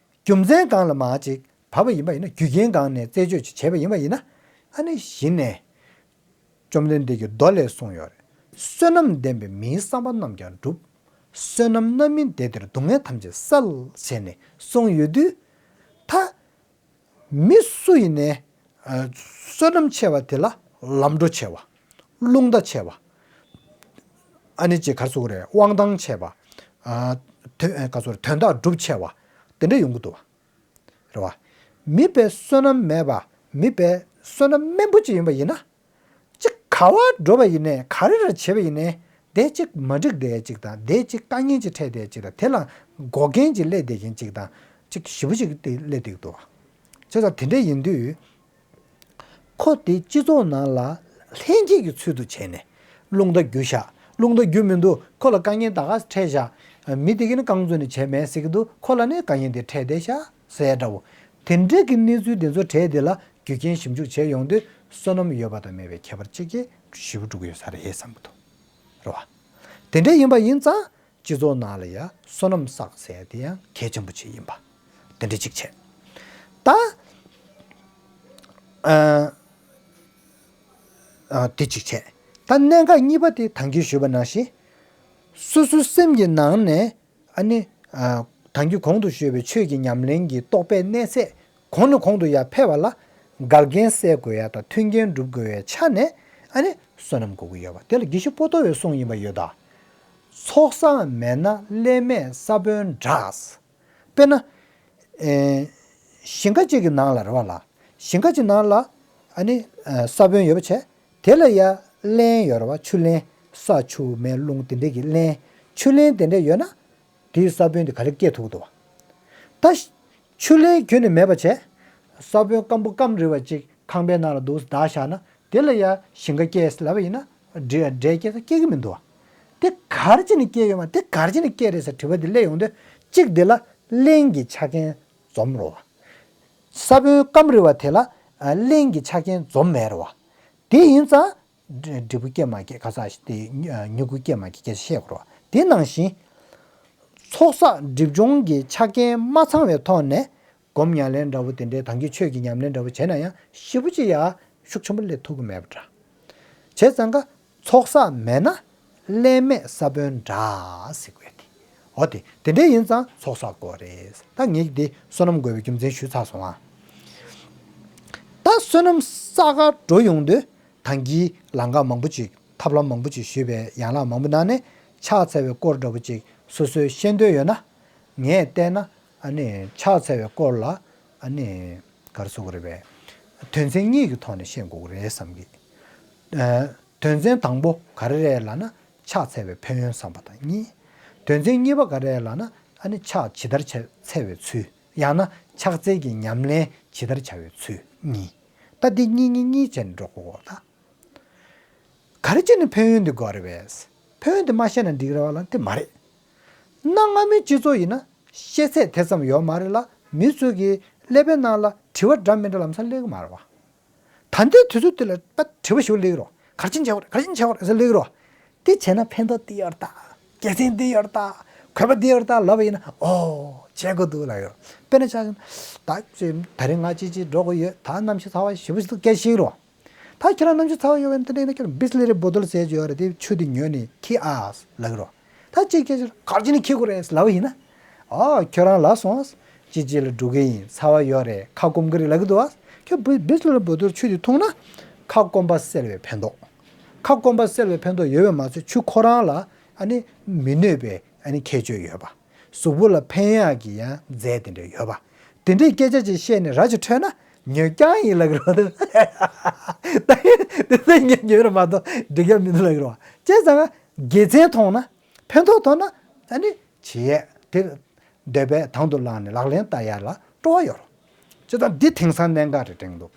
རྒྱུ་མཚན་སྒང་ལ་མར་ཅིག་བབས་པ་ཡིན་པ་ཡིན་ན། རྒྱུ་རྐྱེན་སྒང་ནས་རྩད་གཅོད་ཅིག་བྱས་པ་ཡིན་པ་ཡིན་ན། ཨ་ནི་གཞི་ནས། བཅོམ་ལྡན་འདས་ཀྱིས་མདོ་ལས་གསུངས་ཡོད་རེད། བསོད་ནམས་ལྡན་པས་མིའི་བསམ་པ་རྣམས་ཀྱང་འགྲུབ། བསོད་ནམས་རྣམ་སྨིན་དེ་དེར་སྡུག་བསྔལ་ཐམས་ཅད་བསལ། ཟེར་ནས་གསུངས་ཡོད་དུས། ད་མི་སུ་ཡིན་ནའི་ཨ་བསོད་ནམས་ཆེ་བ་དེ་ལ་ལམ་འགྲོ་ཆེ་བ། རླུང་རྟ་ཆེ་བ། ཨ་ནི་ཅིག་ག་རེ་ཟེར་དགོས་རེད། དབང་ཐང་ཆེ་བ། ཨ་དོན་ག་རེ་ཟེར་དགོས་རེད། དོན་དག་སྒྲུབ་ཆེ་བ། དེ་འདྲ་ཡོང་གི་འདུག་བ། རེད་བ། མི་དཔེ་བསོད་ནམས་མེད་པ། མི་དཔེ་བསོད་ནམས་དམན་པོ་ཅིག་ཡིན་པ་ཡིན་ན། ཅིག་ག་བར་འགྲོ་བ་ཡིན་ནའི་ག་རེ་རེ་བྱེད་པ་ཡིན་ནའི། དེ་ཅིག་མ་འགྲིག་བསྡད་ཅིག་དང་། དེ་ཅིག་དཀའ་ངལ་ཅིག་འཕྲད་བསྡད་ཅིག་དང་། དེ་ལ་འགོག་རྐྱེན་ཅིག་སླེབས་བསྡད་མཁན་ཅིག་དང་། ཅིག་ཞེ་པོ་ཅིག་དེ་སླེབས་བསྡད་འདུག་བ། བྱས་ཙང་དེ་འདྲ་ཡིན་དུས། ཁོ་དེ་སྤྱི་ཚོགས་ནང་ལ་ལྷན་སྐྱེས་ཀྱི་ཚུལ་དུ་བྱས་ནས་རླུང་རྟ་བརྒྱུད་བཞག་རླུང་རྟ་བརྒྱུད་མི་འདུག་ཁོ་ལ་དཀའ་ངལ་ད་ག་འཕྲད་བཞག་མི་དེ་གིས་ནི་རྐང་བཙུགས་ནས་བྱས་མེད་ཟེར་གྱི་འདུག་ཁོ་ལ་ནི་དཀའ་ངལ་དེ་འཕྲད་བསྡད་ཤག་ཟེར་འདྲ་བོ། དེ་འདྲ་གི་གནས་ཚུལ་དེ་ཚོ་གྲས་དེ་ལ་རྒྱུ་རྐྱེན་ཞིབ་འཇུག་བྱས་ཡོང་དུས། བསོད་ནམས་ཡོད་པ་དང་མེད་པའི་ཁྱད་པར་ཅིག་གིས་ཞེ་པོ་འགྲོ་གི་ཡོད་ས་རེད་བསམ་གྱི་འདུག་རེད་བ། དེ་འདྲ་ཡིན་པ་ཡིན་ཙང་། སྤྱི་ཚོགས་ནང་ལ་ཡང་བསོད་ནམས་བསགས་ཟེར་དེ་ཡང་གལ་ཆེན་པོ་ཅིག་ཡིན་པ། དེ་འདྲ་ཅིག་བྱས། ད་ཨ་ཨ་དེ་ཅིག་བྱས། ད་གནད་འགག་གཉིས་པ་དེ་ད་གིན་ཞུས་པ་ནང་བཞིན། སོ་སོའི་སེམས་ཀྱི་ནང་ནས་ཨ་ནི་ཨ་ད་གིན་གོང་དུ་ཞུས་པའི་ཆོས་ཀྱི་ཉམས་ལེན་གྱི་རྟོགས་པའི་གནས་ཚད་གོང་ནས་གོང་དུ་ཡར་འཕེལ་བ་ལ། འགལ་རྐྱེན་སེལ་དགོས་ཡ་དང་མཐུན་རྐྱེན་སྒྲུབ་དགོས་པའི་ཆ་ནས་ཨ་ནི་བསོད་ནམས་དགོས་ཀྱི་ཡོད་པ་དེ་ལ་དགེ་བཤེས་པོ་ཏོ་བའི་གསུང་ཡིན་པ་ཡོད་ད། ཚོགས་བསགས་མེད་ན་ཀླད་མེད་ས་བོན་འདྲ། དཔེར་ན། ཨེ། ཞིང་ཁ་གཅིག་གི་ནང་ལ་རེད་བ་ལ། ཞིང་ཁ་གཅིག་ནང་ལ་ཨ་ནི་ཨ་ས་བོན་ཡོད་པ་བྱས། དེ་ལ་ཡ་རླན་ཡོད་རེད་བ། ཆུ་རླན། ས་ཆུ་མེ་རླུང་དེ་འདྲས་ཀྱི་རླན། ཆུ་རླན་དེ་འདྲས་ཡོད་ན། དེའི་ས་བོན་དེ་ག་རེ་སྐྱེ་ཐུབ་ཀྱི་འདུག་བ། ད་ཆུ་ལྷའི་ཁྱོན་ནས་མེད་པ་བྱས། ས་བོན་སྐམ་པོ་སྐམ་རིལ་བ་ཅིག་ཁང་པའི་ནང་ལ་འདུག་བདག་བཞག་ན། དེ་ལ་ཡ་ཞིང་ཁ་སྐྱེས་ལབ་པ་ཡིན་ན། འབྲས་འབྲས་སྐྱེས་ས་སྐྱེ་གི་མི་འདུག་བ། དེ་ག་རེ་བྱས་ནས་སྐྱེ་ཡོད་མ། དེ་ག་རེ་བྱས་ནས་སྐྱེ་རེད་ཟེར་དྲི་བ་འདི་སླེབས་ཡོང་དུས། གཅིག་དེ་ལ་རླན་གྱི་ཆ་རྐྱེན་འཛོམས་རོ་བ། ས་བོན་སྐམ་རིལ་བ་དེ་ལ་རླན་གྱི་ཆ་རྐྱེན་འཛོམས་མེད་རོ་བ། དེ་ཡིན་ཙང་། འབྲས་བུ་སྐྱེ་མ་སྐྱེ་ག་ས་ཞིག་དེ་མྱུ་གུ་སྐྱེ་མ་སྐྱེ་སྐད་ཆ་བཤད་དགོས་རེད་བ། དེ་ནང་བཞིན། ཚོགས་བསགས་སྒྲིབ་སྦྱོང་གི་ཆ་རྐྱེན་མ་ཚང་བའི་ཐོག་ནས་སྒོམ་ཉམས་ལེན་འདྲ་བོ་དེ་འདྲའི་ད་གིན་ཆོས་ཀྱི་ཉམས་ལེན་འདྲ་བོ་བྱས་ན་ཡང་ཞེ་པོ་ཅིག་ཡ་ཤུགས་ཆེན་པོ་སླེབས་ཐུབ་ཀྱི་མེད་པ་འདྲ། བྱས་ཙང་ཀ་ཚོགས་བསགས་མེད་ན་ཀླད་མེད་ས་བོན་འདྲ་ཟེར་དགོས་ཏེ། འོ་དེ་དེ་འདྲའི་ཡིན་ཙང་ཚོགས་བསགས་དགོས་རེད། ད་ངས་འདི་བསོད་ནམས་དགོས་པའི་རྒྱུ་མཚན་ཞུས་ཚར་སོང་ཨ། ད་བསོད་ནམས་བསགས་ག་འགྲོ་ཡོང་དུས། ད་གིན་ལམ་ཁ་མང་པོ་ཅིག་ཐབས་ལམ་མང་པོ་ཅིག་ཞུས་པའི་ཡན་ལག་མང་པོ་ནང་ནས་ཕྱག་འཚལ་བའི་སྐོར་འདྲ་པོ་ཅིག་སོ་སོས་ཤེས་འདོད་ཡོད་ན། ངས་བལྟས་ན་ཨ་ནི་ཕྱག་འཚལ་བའི་སྐོར་ལ་ཨ་ནི་ག་རེ་ཟེར་དགོས་རེད་པས། དོན་ཚན་གཉིས་ཀྱི་ཐོག་ནས་ཤེས་དགོས་ཀྱི་རེད་བསམ་གི། ཨ་དོན་ཚན་དང་པོ་ག་རེ་རེད་ལབ་ན་ཕྱག་འཚལ་བའི་ཕན་ཡོན་བསམ་པ་དང་གཉིས། དོན་ཚན་གཉིས་པ་ག་རེ་རེད་ལབ་ན་ཨ་ནི་ཕྱག་ཇི་ལྟར་འཚལ་འཚལ་བའི་ཚུལ། ཡང་ན་ཕྱག་འཚལ་གྱི་ཉམས་ལེན་ཇི་ལྟར་བྱ་བའི་ཚུལ་གཉིས། ད་འདི་གཉིས་གཉིས་གཉིས་བྱས་ནས་འགྲོ་དགོས་ད། ག་རེ་བྱས་ནས་ཕན་ཡོན་འདི་དགོས་རེད་པས། ཕན་ཡོན་འདི་མ་ཤེས་ན་འགྲིག་རེད་བ་ལ་འདི་མ་རེད། གནའ་སྔ་མོའི་སྤྱི་ཚོགས་ཡིན་ན་ཤེས་ཚད་དེ་ཙམ་ཡོད་མ་རེད་ལ། མི་ཚོས་ཀྱི་ཀླད་པའི་ནང་ལ་དྲི་བ་འདྲ་མི་འདྲ་ལམ་སང་སླེབས་ཀྱི་མ་རེད་བ། ད་ལྟའི་དུས་ཚོད་འདི་ལ་ད་དྲི་བ་ཞིག་སླེབས་ཀྱི་རེད་བ། ག་རེ་བྱས་ནས་བྱེད་དགོས་རེད། ག་རེ་བྱས་ནས་བྱེད་དགོས་རེད་ཟེར་སླེབས་ཀྱི་རེད་བ། འདི་བྱས་ན་ཕན་ཐོགས་འདི་ཡོད་རེད་ད། དགེ་མཚན་འདི་ཡོད་རེད་ད། དགོས་པ་འདི་ཡོད་རེད་ད་ལབ་པ་ཡིན་ན། ཨོ་བྱེད་དགོས་འདུག་ལབ་ཡོད། དཔེར་ན་ཆ་བཞག་ན་ད་ད་རིང་ང་ཅིག་ཅིག་འགྲོ་དགོས་ཡོད། ད་གནམ་གཤིས་ཚ་བ་ཞེ་པོ་ཞིག་འདུག་སྐད་ཆ་བཤད་ཀྱི་རེད་བ། ད་ཁྱེད་རང་གནམ་གཤིས་ཚ་བ་ཡོད་པ་ཡིན་ན་དེ་འདྲ་ཡིན་ན་ཁྱེད་རང་བི་སི་ལེ་རི་བོ་ཏོལ་ཟེར་གྱི་ཡོད་རེད། དེ་ཆུ་དེ་ཉོས་ནས་འཁྱེར་ཨ་ལབ་ཀྱི་རེད། ད་གཅིག་སྐད་ཆ་ག་རེ་བྱས་ནས་འཁྱེར་དགོས་རེད་ལབ་པ་ཡིན་ན། ཨ་ཁྱོད་རང་ལ་སོང་། ཅིག་ཅིག་ལ་འགྲོ་གི་ཡིན། ཚ་བ་ཡོད་རེད། ཁ་སྐོམ་གྱི་རེད་ལབ་ཀྱི་འདུག་ཨ། ཁྱོད་བི་བི་སི་ལེ་རི་བོ་ཏོལ་ཆུ་དེ་འཐུང་ན་ཁ་སྐོམ་པ་སེལ་བའི་ཕན་ཐོགས། ཁ་སྐོམ་པ་སེལ་བའི་ཕན་ཐོགས་ཡོད་པས་མ་ཚད་ཆུ་ཁོ་རང་ལ་ཨ་ནི་མི་གནོད་པའི་ཨ་ནི་ཁྱད་ཆོས་ཡོད་པ། གཟུགས་པོ་ལ་ཕན་ཡག་གི་ཡང་རྫས་དེ་འདྲ་ཡོད་པ། དེ་འདྲའི་སྐད་ཆ་ཅིག་བཤད་ནས་ར་ཅིག་འཕྲོད་ན་ཉོས་རྐྱང་ཡིན་ལབ་ཀྱི་རེད་བ། ད་དེ་ཚོ་ཉོས་ཉོས་རེད་མ་གཏོགས་འགྲིག་ཡག་མི་འདུག་ལབ་ཀྱི་རེད་བ། བྱས་ཙང་དགེ་མཚན་མཐོང་ན་ཕན་ཐོགས་མཐོང་ན་ཨ་ནི་བྱེད་ཡས་དེ་འདོད་པས་དང་དུ་བླངས་ནས་ལག་ལེན་བསྟར་ཡག་ལ་སྤྲོ་བ་ཡོད་རེད། བྱས་ཙང་འདི་དེང་སང་གནད་འགག་རེད་དྲན་གྱི་འདུག་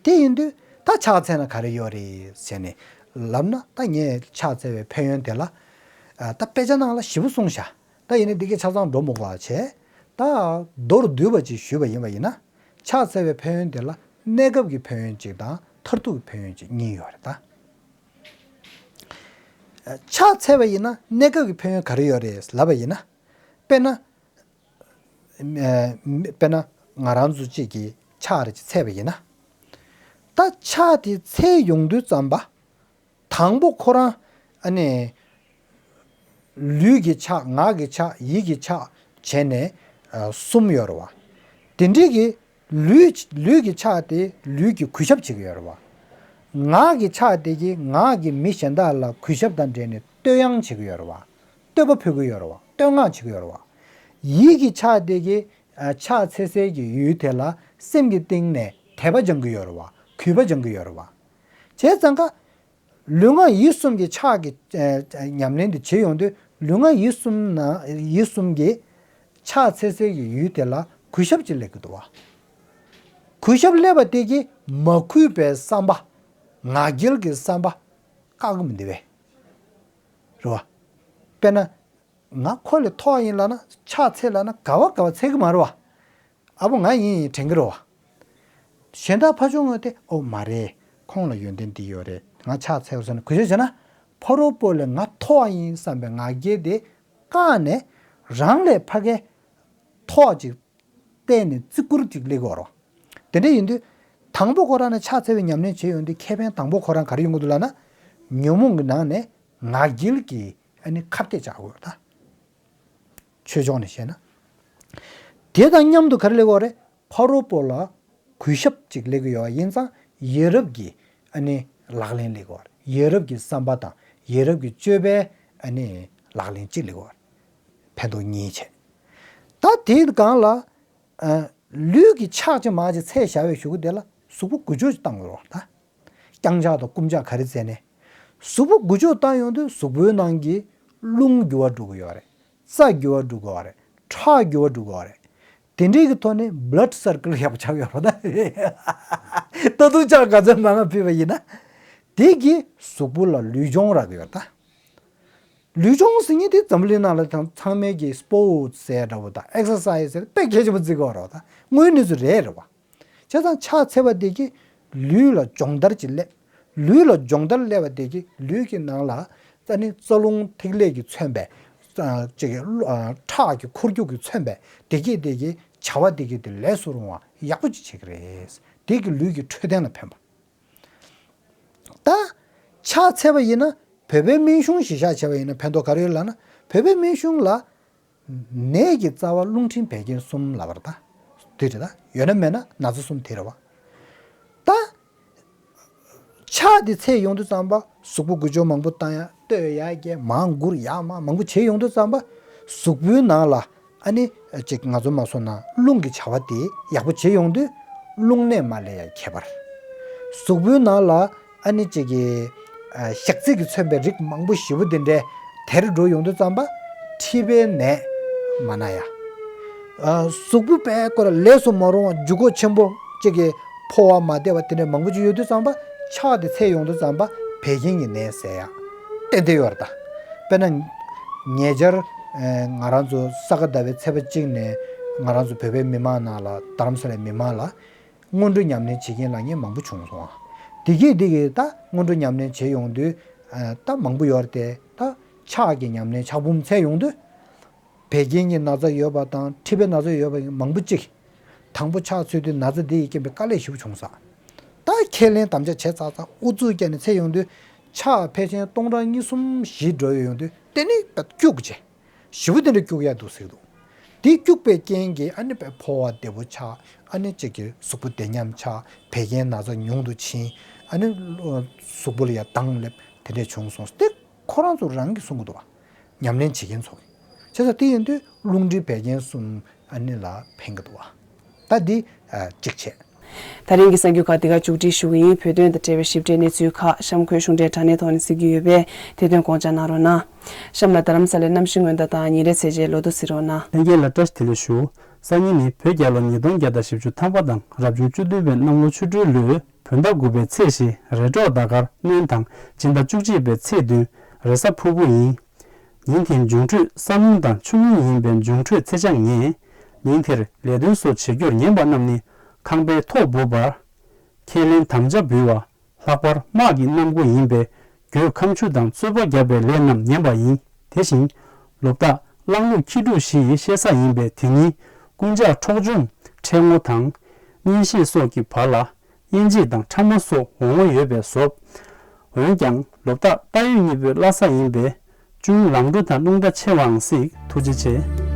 དེ་ཡིན་དུས་ད་ཕྱག་འཚལ་ན་ག་རེ་ཡོད་རེད་ཟེར་ནས་ལབ་ན། ད་ངས་ཕྱག་འཚལ་བའི་ཕན་ཡོན་དེ་ལ་ཨ་ད་དཔེ་ཆ་ནང་ལ་ཞེ་པོ་གསུངས་ཤག་ད་ཡིན་ནའི་འདི་གའི་ཆ་ཚང་འགྲོ་མི་དགོས་པ་བྱས། ད་མདོར་བསྡུས་པ་ཅིག་ཞུས་པ་ཡིན་པ་ཡིན་ན། ཕྱག་འཚལ་བའི་ཕན་ཡོན་དེ་ལ་གནས་སྐབས་ཀྱི་ཕན་ཡོན་གཅིག་དང་མཐར་ཐུག་གི་ཕན་ཡོན་གཅིག་གཉིས་ཡོད་རེད་ད། ཨ་ཕྱག་འཚལ་བ་ཡིན་ན་གནས་སྐབས་ཀྱི་ཕན་ཡོན་ག་རེ་ཡོད་རེད་ལབ་པ་ཡིན་ན། དཔེར་ན། ཨ་དཔེར་ན་ང་རང་ཚོ་གཅིག་གིས་ཕྱག་རེ་ཅིག་འཚལ་བ་ཡིན་ན། ད་ཕྱག་དེ་འཚལ་ཡོང་དུས་ཙམ་པ། དང་པོ་ཁོ་རང་ཨ་ནི་ལུས་ཀྱི་ཕྱག་ངག་གི་ཕྱག་ཡིད་ཀྱི་ཕྱག་བྱས་ནས་ཨ་གསུམ་ཡོད་རེད་བ། དེ་འདྲའི་གི་ལུས་ལུས་ཀྱི་ཕྱག་དེ་ལུས་ཀྱི་གུས་ཞབས་བྱེད་ཀྱི་ཡོད་རེད་བ། ངག་གི་ཕྱག་དེ་གི་ངག་གི་མི་གཞན་དག་ལ་གུས་ཞབས་དང་འབྲེལ་ནས་བསྟོད་དབྱངས་བྱེད་ཀྱི་ཡོད་རེད་བ། བསྟོད་པ་ཕུལ་གྱི་ཡོད་རེད་བ། བསྟོད་བསྔགས་བྱེད་ཀྱི་ཡོད་རེད་བ། ཡིད་ཀྱི་ཕྱག་དེ་གི་ཨ་ཕྱག་འཚལ་སའི་གི་ཡུལ་དེ་ལ་སེམས་ཀྱི་གཏིང་ནས་དད་པ་སྦྱང་གི་ཡོད་རེད་བ། གུས་པ་སྦྱང་གི་ཡོད་རེད་བ། བྱས་ཙང་ཀ་ལུས་ངག་ཡིད་གསུམ་གྱི་ཕྱག་གི་ཨ་ཨ་ཉམས་ལེན་དེ་བྱེད་ཡོང་དུས་ལུས་ངག་ཡིད་གསུམ་ན་ཡིད་གསུམ་གྱི་ཕྱག་འཚལ་སའི་གི་ཡུལ་དེ་ལ་གུས་ཞབས་ཅིག་སླེབས་ཀྱི་འདུག་བ། གུས་ཞབས་སླེབས་པ་དེ་གིས་མ་གུས་པའི་བསམ་པ། ང་རྒྱལ་གྱི་བསམ་པ་བཀག་གི་མི་འདུག་བས། རེད་བ། དཔེར་ན། ང་ཁོ་ལས་མཐོ་བ་ཡིན་ལབ་ན་ཕྱག་འཚལ་ལབ་ན་དགའ་བ་དགའ་བ་འཚལ་གི་མ་རེད་བ། ཨ་བོ་ང་ཡིན་ཡིན་དྲན་གི་རེད་བ། གཞན་དག་ཕ་ཆུང་ངོ་དེ་ཨོ་མ་རེད། ཁོང་ལ་ཡོན་ཏན་འདི་ཡོད་རེད། ང་ཕྱག་འཚལ་བ་ཟེར་ན་གུས་ཞབས་བྱས་ན་ཕ་རོལ་པོ་ལས་ང་མཐོ་བ་ཡིན་བསམ་པའི་ང་རྒྱལ་དེ་བཀག་ནས་རང་ལས་ཕ་གའི་མཐོ་བ་ཅིག་བལྟས་ནས་བརྩི་བཀུར་ཅིག་སླེབས་ཀྱི་ཡོད་རེད་བ། དེ་འདྲ་ཡིན་དུས་དང་པོ་ཁོ་རང་ནས་ཕྱག་འཚལ་བའི་ཉམས་ལེན་བྱེད་ཡོང་དུས་ཁེ་ཕན་དང་པོ་ཁོ་རང་ག་རེ་ཡོང་གི་འདུག་ལབ་ན། ཉོན་མོངས་ཀྱི་ནང་ནས་ང་རྒྱལ་གྱི་ཨ་ནི་ཁ་གཏད་བཅག་དགོས་ད། ཆོས་ཕྱོགས་ནས་བཤད་ན། དེ་དང་མཉམ་དུ་ག་རེ་སླེབས་ཀྱི་ཡོད་རེད། ཕ་རོལ་པོ་ལ་གུས་ཞབས་ཅིག་སླེབས་ཀྱི་ཡོད་པ་ཡིན་ཙང་ཡ་རབས་ཀྱི་ཨ་ནི་ལག་ལེན་སླེབས་ཀྱི་ཡོད་རེད། ཡ་རབས་ཀྱི་བསམ་པ་དང་ཡ་རབས་ཀྱི་སྤྱོད་པའི་ཨ་ནི་ལག་ལེན་གཅིག་སླེབས་ཀྱི་ཡོད་རེད། ཕན་ཐོགས་གཉིས་བྱས། ད་དེའི་སྒང་ལ་ཨ་ལུས་ཀྱི་ཕྱག་ཅིག་མ་ཅིག་འཚལ་བཞག་པའི་གཞུག་གུ་དེ་ལ་གཟུགས་པོ་འགུལ་སྐྱོད་ཅིག་བཏང་དགོས་རེད་བ་ད། བརྐྱངས་ཕྱག་དང་བསྐུམ་ཕྱག་ག་རེ་མཛད་ནས། གཟུགས་པོ་འགུལ་སྐྱོད་བཏང་ཡོང་དུས་གཟུགས་པོའི་ནང་གི་རླུང་རྒྱུ་བ་འགྲོ་གི་ཡོད་རེད། རྩ་རྒྱུ་བ་འགྲོ་གི་ཡོད་རེད། ཁྲག་རྒྱུ་བ་འགྲོ་གི་ཡོད་རེད། དེ་འདྲའི་གི་ཐོག་ནས་blood circle་ཡག་པོ་ཆགས་ཡོད་རེད་ད། ད་དུང་ཕྱག་ག་ཚོད་མང་ང་ཕུལ་བ་ཡིན་ན། དེ་གིས་གཟུགས་པོ་ལ་ལུས་སྦྱོང་རག་གི་ཡོད་རེད་ད། ལུས་སྦྱོང་ཟེར་མཁན་དེ་འཛམ་བུ་གླིང་ནང་ལ་དང་ཚང་མས་ཀྱི་སི་པོར་ཊི་ཟེར་འདྲ་བོ་དང་ཨེག་སར་སའི་ཛི་ཟེར་དཔེ་གལ་ཆེན་པོ་བརྩི་གི་ཡོད་རེད་བ་ད། དངོས་གནས་སུ་རེད་རེད་བ། བྱས་ཙང་ཕྱག་འཚལ་བ་དེ་གིས་ལུས་ལ་སྦྱོང་བརྡར་ཅིག་སླེབས། ལུས་ལ་སྦྱོང་བརྡར་སླེབས་པ་དེ་གིས་ལུས་ཀྱི་ནང་ལ་ཨ་ནི་རྩ་རླུང་ཐིག་ལེ་གིས་མཚོན་པའི་ཨ་ཅིག་ཨ་ཁྲག་གི་འཁོར་རྒྱུག་གིས་མཚོན་པའི་དེ་གིས་དེ་གིས་བྱ་བ་དེ་གིས་དེ་ལས་སུ་རུང་བ་ཡག་པོ་ཅིག་བྱེད་ཀྱི་རེད། དེ་གིས་ལུས་ཀྱི་འཕྲོད་བསྟེན་ལ་ཕན་པ། ད་ཕྱག་འཚལ་བ་ཡིན་ན་བོད་པའི་སྨན་གཞུང་གཞིར་བཞག་བྱས་པ་ཡིན་ན་ཕན་ཐོགས་ག་རེ་ཡོད་ལབ་ན། བོད་པའི་སྨན་གཞུང་ལ་ནད་ཀྱི་རྩ་བ་རླུང་མཁྲིས་བད་ཀན་གསུམ་ལབ་པ་རེད་ད། དེ་རེད་ད། ཡོད་ན་མེད་ན་ན་ཚ་གསུམ་དེ་རེད་བ། ད་ཕྱག་དེ་འཚལ་ཡོང་དུས་ཙམ་པ་གཟུགས་པོ་འགུལ་སྐྱོད་མང་པོ་བཏང་ཡ། བསྟོད་ཡ་རྒྱས་མང་འགུར་ཡ་མ་མང་པོ་བྱེད་ཡོང་དུས་ཙམ་པ་གཟུགས་པོའི་ནང་ལ་ཨ་ནི་ཅིག་ང་ཚོ་མ་སོང་ན་རླུང་གི་བྱ་བ་དེ་ཡག་པོ་བྱེད་ཡོང་དུས་རླུང་ནད་མ་ལས་ཡ་ཁྱད་པར། གཟུགས་པོའི་ནང་ལ་ཨ་ནི་ཅིག་གི་ཨ་ཞག་ཚིལ་གྱིས་མཚོན་པའི་རིགས་མང་པོ་ཞེ་པོ་དེ་འདྲའི་དེར་འགྲོ་ཡོང་དུས་ཙམ་པ་མཁྲིས་པའི་ནད་མ་ན་ཡ། ཨ་གཟུགས་པོ་དཔེ་ཁོ་ར་ལས་སུ་མ་རུང་བ་འཇུ་འགོག་ཆེན་པོ་ཅིག་གི་ཕོ་བ་མ་བདེ་བ་དེ་འདྲ་མང་པོ་ཅིག་ཡོད་དུས་ཙམ་པ་ཕྱག་དེ་འཚལ་ཡོང་དུས་ཙམ་པ་བད་ཀན་གྱི་ནད་སེལ་ཡ་ཏན་ཏན་ཡོད་རེད་ད། དཔེར་ན་ཉེ་ཆར་ཨ་ང་རང་ཚོ་ས་ག་ཟླ་བའི་ཚེས་པ་གཅིག་ནས་ང་རང་ཚོ་བོད་པའི་མི་མང་ནང་ལ་རྡ་རམ་ས་ལའི་མི་མང་ལ་སྔོན་འགྲོ་ཉམས་ལེན་བྱེད་མཁན་ལབ་མཁན་མང་པོ་བྱུང་སོང་ཨ། དེ་གིས་དེ་གིས་ད་སྔོན་འགྲོ་ཉམས་ལེན་བྱེད་ཡོང་དུས་ཨ་ད་མང་པོ་ཡོད་རེད་དེ། ད་ཕྱག་གི་ཉམས་ལེན་ཕྱག་འབུམ་འཚལ་ཡོང་དུས། བད་ཀན་གྱི་ན་ཚ་ཡོད་པ་དང་མཁྲིས་པའི་ན་ཚ་ཡོད་པ་མང་པོ་ཅིག་དང་པོ་ཕྱག་འཚལ་དུས་ན་ཚ་དེ་ཡི་རྐྱེན་པས་དཀའ་ལས་ཞེ་པོ་བྱུང་ས། ད་ཁས་ལེན་དམ་བཅའ་བྱས་ཚར་ཚར་ཨུ་ཚུགས་བརྒྱབ་ནས་འཚལ་ཡོང་དུས་ཕྱག་ཕལ་ཆེར་སྟོང་ཕྲག་གཉིས་གསུམ་བཞི་འགྲོ་ཡོང་དུས་དེ་ནི་དཔེ་སྐྱུག་བྱས། ཞེ་པོ་དེ་འདྲ་སྐྱུག་ཡ་འདུག་ཟེར་གི་འདུག་དེ་སྐྱུག་པའི་རྐྱེན་གྱིས་ཨ་ནི་དཔེ་ཕོ་བ་བདེ་པོ་ཆགས། ཨ་ནི་གཅིག་གི་གཟུགས་པོ་བདེ་ཉམས་ཆགས། བད་ཀན་ན་ཚ་ཉུང་དུ་ཕྱིན། ཨ་ནི་གཟུགས་པོ་ལ་ཡ་དྭངས་སླེབས་དེ་འདྲ་བྱུང་སོང་སྟེ། ཁོ་རང་ཚོ་རང་གིས་གསུང་གི་འདུག་བ། ཉམས་ལེན་བྱེད་མཁན་ཚོ་གིས། བྱས་ཙང་དེ་ཡིན་དུས་རླུང་མཁྲིས་བད་ཀན་གསུམ་ཨ་ནི་ལ་ཕན་གི་འདུག་བ། ད་འདི་ཨ་གཅིག་བྱས། ད་རིང་གི་གསར་འགྱུར་ཁག་འདི་ག་མཇུག་སྒྲིལ་ཞུ་གི་ཡིན། བོད་དོན་དང་འབྲེལ་བའི་ཞིབ་ཕྲའི་གནས་ཚུལ་ཁག་གཤམ་འཁོད་གཞུང་འབྲེལ་དྲ་གནས་ཐོག་ནས་གཟིགས་རྒྱུ་ཡོད་པས་དེ་དོན་དགོངས་འཇགས་གནང་རོགས་གནང་། གཤམ་ལ་རྡ་རམ་ས་ལའི་གནམ་གཤིས་སྔོན་བརྡ་དང་ཉིན་རེའི་ཚེས་བཅད་ལོ་ཐོ་གཟིགས་རོགས་གནང་། ལྷན་རྒྱས་ལ་བཀྲ་ཤིས་བདེ་ལེགས་ཞུ། སང་ཉིན་ནི་བོད་རྒྱལ་ལོ་ཉིས་སྟོང་བརྒྱ་དང་བཞི་བཅུ་ཐམ་པ་དང་རབ་བྱུང་བཅུ་བདུན་པའི་གནམ་ལོ་ཆུ་སྦྲུལ་ལོའི་བོད་ཟླ་དགུ་པའི་ཚེས་བཞི་རེས་གྲོགས་ཟླ་སྐར་སྔོན་དང་སྤྱི་ཟླ་བཅུ་གཅིག་པའི་ཚེས་བདུན་རེས་གཟའ་ཕུར་བུ་ཡིན། ཉིན་དེའི་འབྱུང་འཕྲོད་ས་སྣུམ་དང་ཆུ་སྣུམ་ཡིན་པའི་འབྱུང་འཕྲོད་ཚེས་བཅོ་ལྔ། ཉིན་དེར་ལས་དོན་སོགས་བྱེད་རྒྱུར་ཉན་པ་རྣམས་ནི་ཁང་པའི་ཐོག་འབུབ་པ། ཁས་ལེན་དམ་བཅའ་འབུལ་བ། ལྷག་པར་དམག་གི་གནང་སྒོ་ཡིན་པས་གྱོད་ཁ་མཆུ་དང་རྩོད་པ་བརྒྱབ་པའི་ལས་རྣམས་ཉན་པ་ཡིན། དེ་བཞིན་ལོ་རྟགས་གླང་ལུག་ཁྱི་འབྲུག་བཞི་ཡི་བཤད་ས་ཡིན་པས་དེ་ཉིན་རྐུན་ཇག་འཕྲོག་བཅོམ་ཁྲལ་ངོ་དང་། གཉེན་བཤེས་སོགས་ཀྱི་བར་ལ་ དབྱེ་འབྱེད་དང་ཕྲ་མ་སོགས་འོང་བ་ཡོད་པས་བཟོ། འོན་ཀྱང་ལོ་རྟགས་ཏ་ཡོས་གཉིས་པོའི་བླ་གཟའ་ཡིན་པས་ཅུང་ལང་འགྲོ་དང་རླུང་རྟ་ཆེ་བའང་སྲིད། ཐུགས་རྗེ་ཆེ།